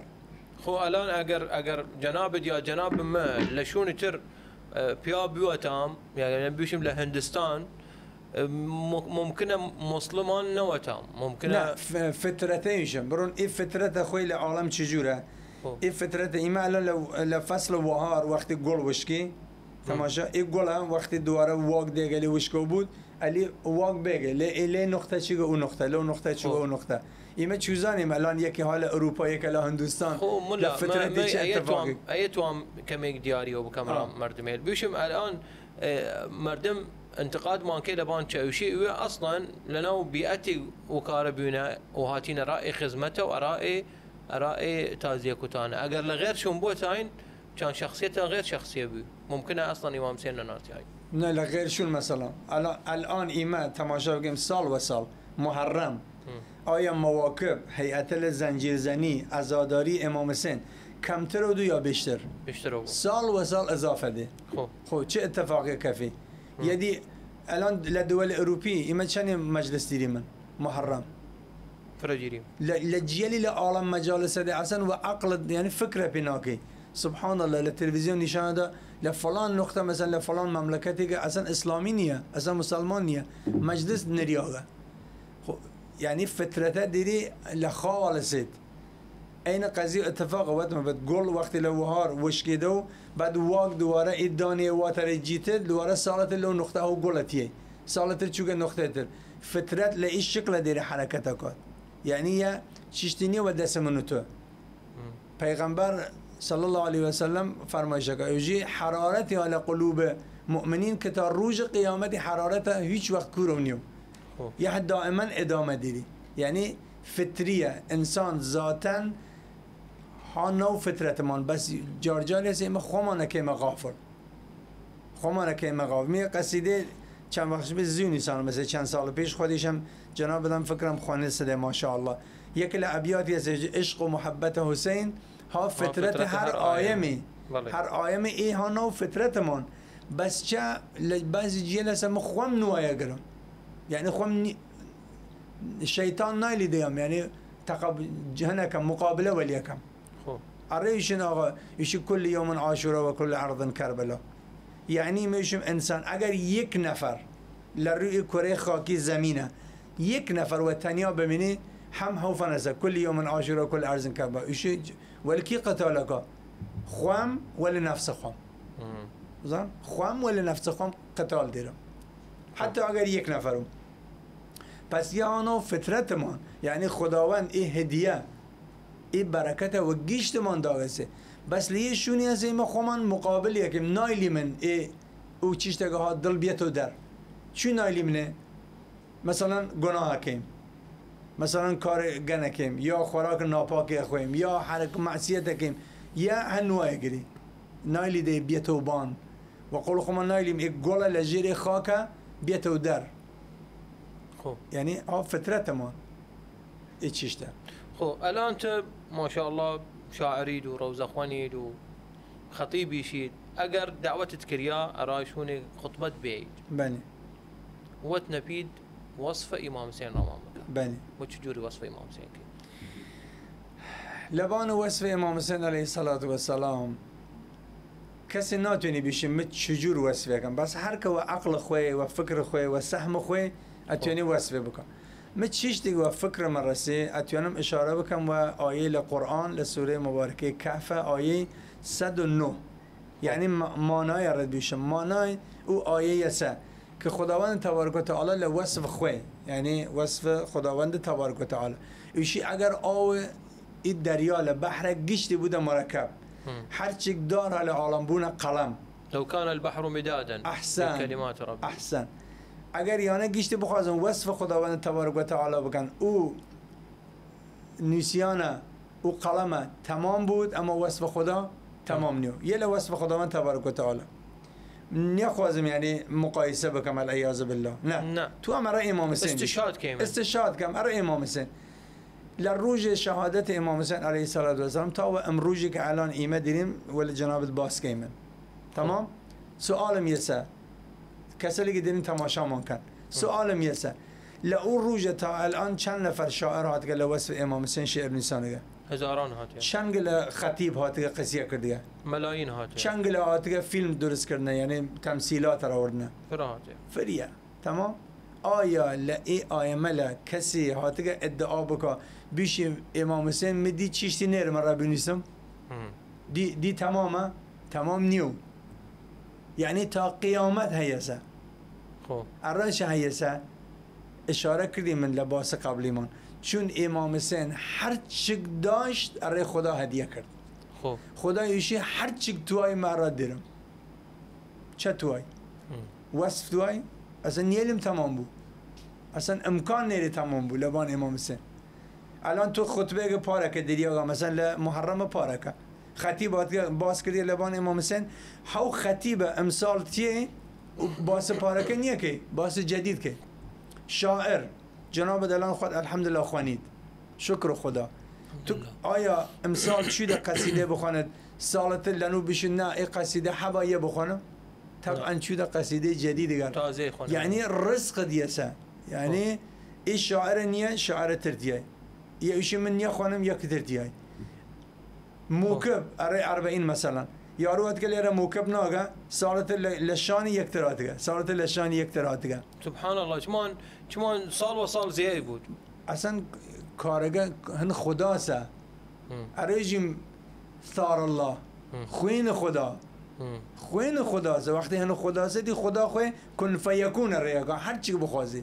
خو ئەلان ئەگەر، ئەگەر جەنابد یا جەناب مە لە شوونی تر، ئە، پیا بوەتام، یانی بیشم لە هندستان، ئە، م-، ممکنە موسڵمان نەوەتام، ممکنە. نە، ف-، فطرەتەیشم. بڕون ئی فطرەتە خوەی لە عاڵەم چجورە؟ خو. ئی فطرەتە ئیمە ئەلان لە، لە فەسڵ وەهار وەختی گوڵ وشکی، تەماشا، ئی گوڵە وەختی دووارە واگ دێگەلی وشکەو بوود، ئەلی واگ بێگە، لێ، لێ نقطە چیگە ئو نقطە، لەو نقطە چیگە خو. ئو نقطە. ئیمە چوزانیم ئەلان یەکی ها لە ئەروپا، یەکە لە هندوستان، خو، لە ملا، مە، فطرەتی مە، چه ئەیە توام، اتفاقی؟ ئەیە توام کەمێک دیاریەوە بکەم ئا. مردمێل. بیشم ئەلان، ئێ، مردم انتقادمان کەی لەبان چەوشی ئوێ ئەسڵەن لەناو بیئەتی وکارە بوینە و هاتینە ڕائێ خزمەتە و ئەرائێ، ئەرائێ تازیە کوتانە. ئەگەر لە غێر چوون بۆتاین، چەن شەخسیەتە غێر شەخسیە بوی. ممکنە ئەسڵەن ئیمام حسێن نەناسیای. نە، لە غێر شوون مەسەڵەن. ئەلا-، ئەلان ئیمە تەماشا بکەیم ساڵ وە ساڵ، محەڕەم، ئایا مەواکب، هەیئەتە لە زەنجیرزەنی، عەزاداری ئیمام حسێن کەمترەو دو یا بیشتر؟ بیشترەو بوو. ساڵ وە ساڵ ئەزافە دێ. خو. خو، چ ئتفاقێ کەفی؟ یەدی ئەلان لە دول ئەروپی ئیمە چەنێ مەجلس دیریمن؟ محەڕەم. فرە دیریم. لە، لە جیەلی لە ئاڵەم مەجالسە دێ ئەسەن وە عەقڵت، یانی فکرە پێ ناکەی. سبحان الله، لە تلویزیۆن نیشانەدا لە فلان نقطە، مەسەن لە فلان مەملەکەتێگە ئەسەن ئیسلامی نییە، ئەسەن موسەڵمان نییە. مەجلس نریاگە. خو، یانی فطرەتە دیری لە خاوە لەسێت. ئەینە قەزی ئتفاق وەتمە بەد گوڵ وەختی لە وەهار وشکێدە و بعد واگ دووارە ئی دانێ واتەرە جیتر، دووارە ساڵەتر لەو نقطە ئەو گوڵەتیە. ساڵەتر چووگە نقطەتر. فطرەت لە ئی شکلە دێرە حرەکەتە کات. یعنی یە چیشتی نیە وە دەس من و تو. پەیغەمبەر صلی الله علیه وسلم فەرمایشەکە، ئەوژی: «حرارتی علی قلوب مؤمنین»، کە تا رووژ قیامەتی حرارەتە هیچ وەخت کورەو نیو. خو. یە دائما ئدامە دیری. یعنی فطریە، ئنسان ذاتاً ها ناو فطرەتمان، بەس جارجار هەسە ئمە خوەمانە کەیمە غافڵ. خوەمانە کەیمە غافڵ. می قەسیدەی چەن وەخت بێ زیو نیسان، مەسەی چەن ساڵ پیش خودیشم جەناب بدەم فکرم خوەنێ سدێ، ماشاءالله. یەک لە ئەبیاتی هەسە: «عشق و محبت حسین ها فطرت هەر ئایەمی.» بەڵێ. هەر ئایەمی ئی ها ناو فطرەتمان. بەس چە لە بەزی جیە لەسە من خوەم نوایە گرم. یعنی خوەم نی-، شەیتان نایلی دەیەم، یعنی تەقەب-، هەنەکەم، مقابلە وەلیەکەم. خو. ئەڕێ ئیشن ئاغا، ئیشی: «كل يوم عاشوراء وكل أرض كربلاء.» یعنی میشم ئنسان، ئەگەر یەک نەفەر لە روی کورەی خاکی زەمینە، یەک نەفەر وە تەنیا بمینی، هەم هەو فەنەسە: «كل يوم عاشوراء وكل أرض كربلاء.» ئیشی ج-، وەلکی قتالەکە خوەم وەل نەفس خوەم. زان؟ خوەم وەل نەفس خوەم قتال دیرم. حتی ئەگەر یەک نەفەرم. پس یانە فطرەتمان، یعنی خداوەند ئی هدیە، ئی بەرەکەتە وە گیشتمان داگەسێ. بەس لە یە شوونی هەسە ئیمە خوەمان مقابل یەکیم، نایلیمن ئێ ئو چیشتەگە ها دڵ بیەتەو دەر. چوی نایلیمنێ؟ مەسەڵەن گوناهە کەیم. مەسەڵەن کار گەنە کەیم، یا خوەراک ناپاکێ خوەیم، یا هەرک مەعسیەتە کەیم، یا هەنوایە گری. نایلی دەی بیەتەو بان. وە قەول خوەمان نایلیم ئێ گوڵە لە ژێرێ خاکە بیەتەو دەر. خو. یعنی ئاو فطرەتەمان. ئی چیشتە. خو، ئەلان تە، ماشاءالله، شاعرید و ڕەوزە خوەنید و خەتیبیشید. ئەگەر دەعوەتت کریا ئەرا شوونێ خوتبەت بێید، بەلی. وەت نەپید وەسفە ئیمام حسێن ڕامان بکە. بەلی. وە چ جووری وەسفە ئیمام حسێن کەی؟ لەبان وەسفە ئیمام حسێن علیه الصلاة والسلام کەسێ ناتوێنی بیشی مت چجور وەسفێکم، بەس هەر کە وە عەقڵ خوەی، وە فکر خوەی، وە سەهم خوەی ئەتوێنی وەسفێ بکە. مت چیشتیگ وە فکر مەڕەسێ، ئەتوێنم ئشارە بکەم وە ئایەی لە قورئان، لە سورەی مبارکەی کەهفە، ئایەی سەد و نۆ. یعنی ما-، مانای رد بیشم، مانای ئو ئایەی یەسە ک خوداوند تبارک و تعالی لە وەسف خوەی، یعنی وەسف خوداوند تبارک و تعالی، ئیشی: «ئەگەر ئاو ئی دەریا لە بەحرە گشتی بودە مرکب، هەرچیگ دار هە لە عاڵەم بوونە قەڵەم.» لو كان البحر مدادا أحسن. لكلمات ربي. ئەحسن. ئەگەر یانە گشتی بخوازن وەسف خوداوند تبارک و تعالی بکەن، ئو نویسیانە و قەڵەمە تەمام بوود، ئەمە وەسف خودا تەمام نیو. یە لە وەسف خوداوند تبارک و تعالی. نیەخوازم یعنی مقایسە بکەم، العیاذ بالله. نە. نە. تو ئەمە ڕە ئیمام حسین. استشهاد کەیم. استشهاد کەم، ئەرە ئیمام حسین. لە ڕوژێ شەهادەت ئیمام حسین علیه الصلاة والسلام تا وە ئمڕوژی کە ئەلان ئیمە دیریم وە لە جەنابت باس کەیمن. تەمام؟ سوالم یەسە. کەسەلی ک دێرن تەماشامان کەن. سوئالم یەسە، لە ئوو رووژە تا ئەلان چەن نەفەر شاعر هاتگە لە وەسف ئێمام حسێن شێعر نویسانگە؟ هەزاران هاتیە. چەنگ لە خەتیب هاتگە قسیە کردگە؟ مەلایین هاتیە. چەنگ لە هاتگە فیلم دروست کردنە، یعنی تەمسیلات راوردنە؟ فرە هاتیە. فریە. تەمام؟ ئایا لە ئێ ئایەمەلە کەسی هاتگە ئدعا بکا، بیشی ئێمام حسێن، می دی چیشتی نێرمە را بنویسم؟ دی، دی تەمامە؟ تەمام نیو. یعنی تا قیامەت هەیەسە. خۆ. ئەڕەش هەیەسە، ئشارە کردی من لە باس قەبلیمان. چون ئێمام حسێن هەر چگ داشت ئەڕێ خودا هەدیە کرد. خۆ. خودا یوشی هەر چگ توای مە ئەڕا درم. چە توای؟ وەسف توای؟ ئەسن نیەلم تەمام بوو. ئەسن ئمکان نێری تەمام بوو لەبان ئێمام حسێن. ئەلان تو خوتبەیگە پارەکە دریاگە، مەسەن لە محەڕەمە پارەکە. خەتیب هاتگە باس کردیە لەبان ئێمام حسێن، هەو خەتیبە ئمساڵ تیەی و باس پارەکە نیەکەی، باس جەدید کەی. شاعر، جناب دەلان خوەد الحمدلله خوەنید. شکر خودا. تو ئایا ئمساڵ چویدە قەسیدەی بخوەنێد، ساڵەتر لەنوو بشن نا ئێ قەسیدە حەبا یە بخوەنم؟ طبعا چویدە قەسیدەی جەدیدگەن. تازەی خوەنم. یعنی رزق دیەسە. یعنی ئێ شاعرە نیە، شاعرە تر دیای. یە ئیشی من نیە خوەنم، یە کتر دیای. موکب، ئەڕێ ئەربەئین مەسەلەن. یارو هەتگە لێرە موکب ناگە، ساڵەتر لە، لە شانی یەکتر هاتگە. ساڵەتر لە شانی یەکتر هاتگە. سبحان الله، چمان، چمان ساڵ وە ساڵ زیای بوود. ئەسەن کارەگە هن خوداسە. ئەرێژیم ثار الله. خوین خودا. خوین خوداسە. وەختی هن خوداسە دی خودا خوی کن فیکون ڕێگا. هەر چی بخوازی.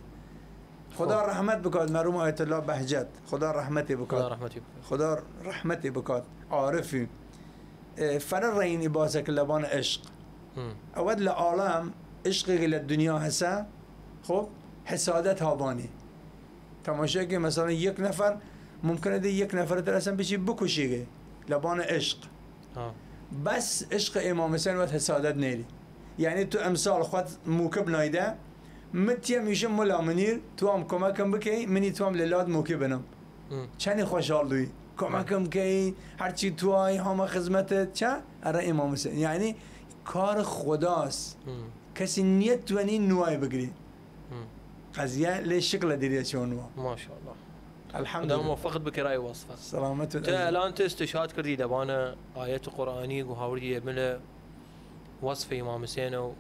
خودا ڕەحمەت بکات مەروم ئایەت الله بەهجەت. خودا ڕەحمەتی بکات. خودا ڕەحمەتی بکات. خودا ڕەحمەتی بکات. عارفی. ئێ، فەرە ڕەینی باسەک لەبان عشق. ئەوەت لە عالم عشقێک لە دنیا هەسە، خب، حسادەت هابانی. تەماشا کە مەسەلەن یەک نەفەر، ممکنە دی یەک نەفەر تر ئەسەن بچی بکوشیگە لەبان عشق. بەس عشق ئێمام حسێن وەت حسادەت نێری. یعنی تو ئەمساڵ خوەت موکب نایدە، متیە میشە ملا منیر، توام کمکم بکەی، منی توام لە لات موکب بنم. چەنی خوەشحاڵ دوی. کمکم کەی، هەرچی توای، هەمە خزمەتت، چە؟ ئەرا ئێمام حسێن. یعنی کار خوداس. کەسی نیەتوەنی نوای بگری. قەزیە لێ شکلە دیرێ چۆن وە. ماشاءالله. الحمدلله. خدا موفقت بکە رای وەسفە. سلامەت و تە ئەلان تە استشهاد کردی دەبانە ئایەت قرآنی گو هاوردی ملە وەسف ئیمام حسێنە و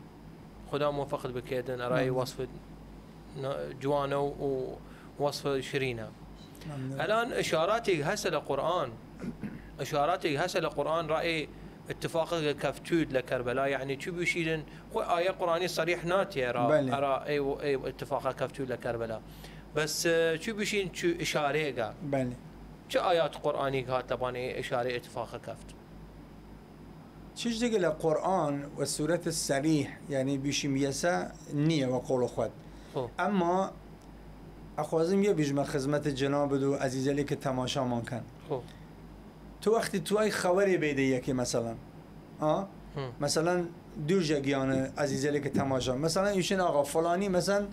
خدا موفقت بکەێدن ئەرای وەسف جوانە و وەسف شرینە. ئەلان ئشاراتێک هەسە لە قورئان، ئشاراتێک هەسە لە قورئان رای اتفاقەگە کەفتوود لە کەربەلا، یعنی چو بشیرن خۆ ئایە قورئانی صریح ناتێ ئەرا ئەرا ئەی اتفاقە کەفتوود لە کەربەلا. بەس چو بشین چو ئشارەیەگە. چ ئایات قورئانیگ هات لەبان ئشارەی اتفاقە کەفت؟ چیشتێگە لە قورئان و سورەت سەریح، یعنی بیشیم یەسە نییە وە قوڵ خوەد. ئەمما ئەخوازم یە بیژمە خزمەت جنابد و عزیزەلی کە تەماشامان کەن. تو وەختی توای خەوەرێ بەیدە یەکێ مەسەلەن. ئا؟ مەسەلەن دوو ژەگیانە عزیزەلی کە تەماشا. مەسەلەن ئیشن ئاغا فلانی مەسەلەن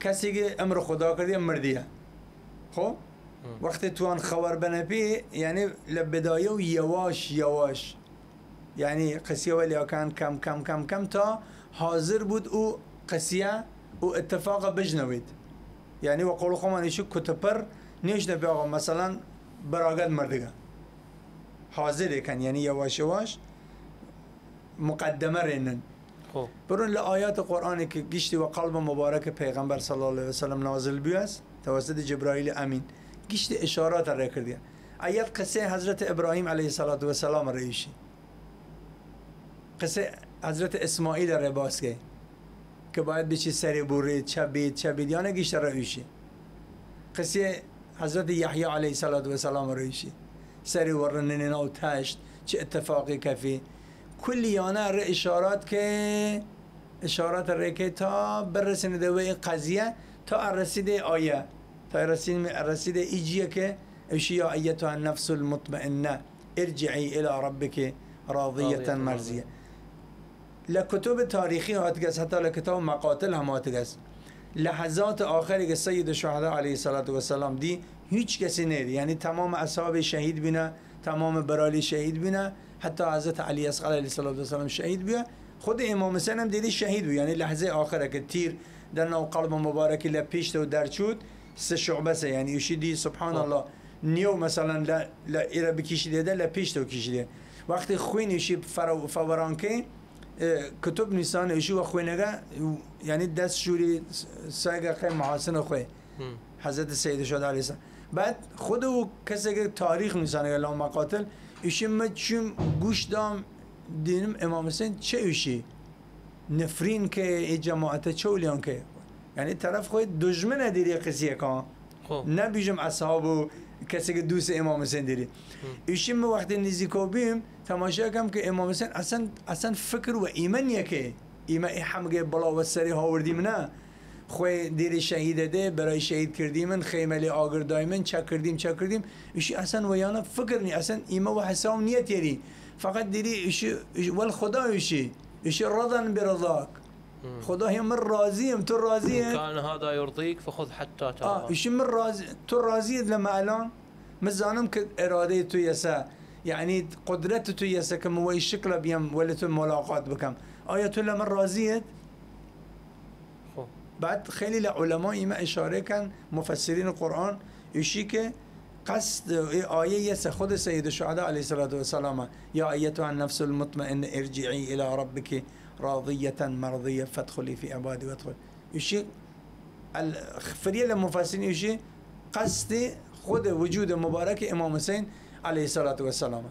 کەسێگە ئەمر خودا کردیە مردیە. خۆ؟ وەختێ توان خەوەر بەنەپی، یعنی لە بدایە و یەواش یەواش، یعنی قسیە وەلیاکان کەم کەم کەم کەم تا حازر بوود و قسیە و اتفاقە بژنەوید. یعنی وە قوڵ خۆمان ئیشو کوتپڕ نیشنە پیاغە، مەسەلەن بەراگەت مردگە. حازرێکەن، یعنی یەواش یەواش مقدمە رێنن. بڕۆن لە ئایات قورئانی ک گشتی وە قەڵب مبارک پەیغەمبەر صلی الله علیه وسلم نازل بویەس، توسط جبرائیل امین، گشتی اشارات رێ کردیە. ئایەت قسەی حضرت ابراهیم علیه الصلاة والسلام رێ ئیشی. قسەی حضرت اسماعیل رێ باس کەی ک باید بچی سەرێ بوڕێ، چە بید، چە بید، یانە گشتە رێ ئیشی. قسەی حضرت یحیی علیه الصلاة والسلام رێ ئیشی. سەرێ وەڕننێ ناو تاشت، چ اتفاقی کەفی. کلی یانە رێ اشارات کەی، اشارات رێ کەی تا بڕسێنێدە وەی قەزیە، تا ئەڕەسیدێ ئایە، تا ئەڕەسیدێ، ئەڕەسیدێ ئیجیە ک ئەوشی یا ایتها النفس المطمئنة ارجعی الی ربک راضیة مرضیة. لە کتب تاریخی هاتگەس، حتی لە کتاب مقاتل هم هاتگەس. لحظات آخری ک سید شهدا علیه الصلاة والسلام دی، هیچ کەسی نێری، یعنی تمام اصحاب شهید بینە، تمام برالی شهید بینە، حتی حضرت علی اصغر علیه الصلاة والسلام شهید بیه، خود ئیمام حسینم دیری شەهید بوو، یەعنی لەحزەی ئاخرە ک تیر دە ناو قەڵب موبارەکی لە پیشتەو دەرچوود، سێ شوعبەسە، یەعنی ئویشی دی سبحان اللە، نیەو مەسەڵەن لە، لە ئیرە بکیشیدێدە، لە پیشتەو کیشیدێ. وەختی خوین ئویشی فەرە-، فەوەرانکەی، ئێ، کتوب نیسان ئویشی وە خوینەگە، یەعنی دەس شووری سایگە قەی محاسن خوەی. حضرت سید شهدا علیه السلام. بعد خود و کەسێک تاریخ نویسانەگە لەو مقاتل، ئویشی مە چویم گوش دام دینم ئیمام حسین چە ئویشی نفرین کە ئی جەماعەتە چەولیان کە، یەعنی طرف خوەی دژمنە دیری قسیەکان. نەبیژم اصحاب و کەسێک دووس ئیمام حسین دیری. ئویشی مە وەختی نزیکەو بیم تەماشا کەم کە ئیمام حسین ئەسەن، ئەسەن فکر وە ئیمە نیە کە ئیمە ئی حەمگەی بڵاو وە سەری هاوردیمنە. خوەی دیری شەهیدە دێ، برای شەهید کردیمن، خەیمەێ ئاگر دایمن، چە کردیم، چە کردیم. ئیشی ئەسەن وە یانە فکر نی، ئەسەن ئیمە وە حساو نیە تیەری. فقط دیری ئیشی، ئیش-، وەل خودا ئیشی، ئیشی رضا برضاک. خودا هی من راضیم، تو راضیه؟ إن كان هذا يرضيك فخذ حتى ترضى. ئیشی من راضی، تو راضیت لە مە ئەلان؟ مە زانم کە ئرادەی تو یەسە، یەعنی قدرەت تو یەسە کە مە وەی شکلە بیەم وەل تو ملاقات بکەم. ئایا تو لە مە راضیت؟ بعد خیلی لە علما ئیمە اشاره کەن، مفسرین قرآن، ئیشی کە قصد ئی آیە یەسە خود سید شهدا علیه الصلاة والسلام، یا ایتها النفس المطمئنة ارجعی الی ربک راضیة مرضیة فادخلی فی عبادی وادخلی. ئیشی ال-، فریه لە مفسرین ئیشی قصد خود وجود مبارک امام حسین علیه الصلاة والسلام.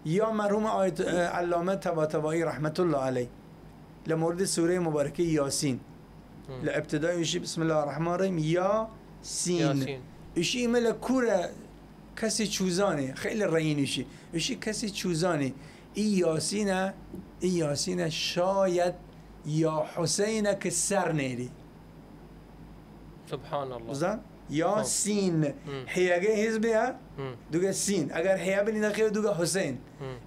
یا مرحوم آیت، علامه طباطبایی رحمت الله علیه لە مورد سورهٔ مبارکهٔ یاسین، لە ابتدای ئیشی بسم الله الرحمن الرحیم، یا سین. یاسین. ئیشی ئیمە لە کورە کەسی چوزانێ، خیلی رەین ئیشی. ئیشی کەسی چوزانێ. ئی یاسینە، ئی یاسینە شاید یا حسینە ک سەر نێری. سبحان الله. بزان؟ یا سین. حیەگەی هیز بیا، دوگە سین. ئەگەر حیە بنی نەخێ دوگە حسین.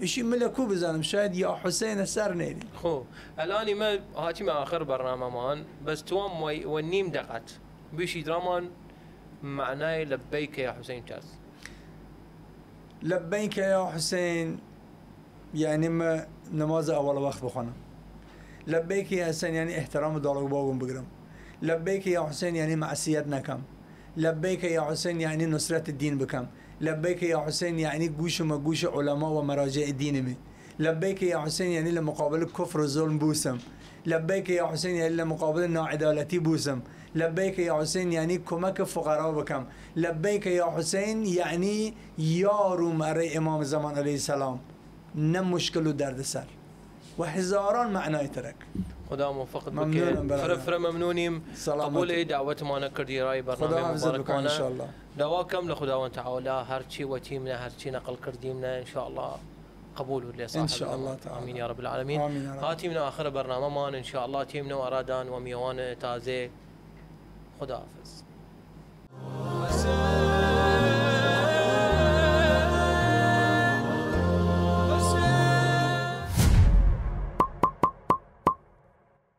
ئیشی ملە کو بزانم، شاید یا حسینە سەر نێری. خو، ئەلانی مە هاتیمە ئاخر بەرنامەمان، بەس توام وە، وە نیم دەقەت. بشی درامان معنای لبیک یا حسین چاس. لبیک یا حسین، یەعنی مە نماز ئەوەڵ وەخت بخوەنم. لبیک یا حسین یەعنی احترام داڵگ باوگم بگرم. لبیک یا حسین یەعنی معصیت نەکەم. لبیک یا حسین یەعنی نصرت دین بکەم. لبیک یا حسین یەعنی گوشمە گوش علما و مراجع دینمی. لبیک یا حسین یەعنی لە مقابل کفر و ظلم بوسم. لبیک یا حسین یەعنی لە مقابل ناعدالتی بوسم. لبیک یا حسین یەعنی کمک فقرا بکەم. لبیک یا حسین یەعنی یاروم ئەرێ امام زمان علیه السلام. نە مشکل و دەردسەر و هزاران معنای ترەک. خدا موفقت بکێ. فرە، فرە مەمنونیم قبول ئی دعوەتمانە کردی رای بەرنامەی مبارکانە. داوا کەم لە خداوەند تعالی هەرچی وەتیمنە، هەرچی نەقل کردیمنە، ان شاء الله قبول و لێ صاحب. ان شاء الله تعالی. آمین یا رب العالمین. آمین یا رب. هاتیمنە ئاخر بەرنامەمان، ان شاء الله تیمنە ئەرادان و میوان تازێ. خداحافظ.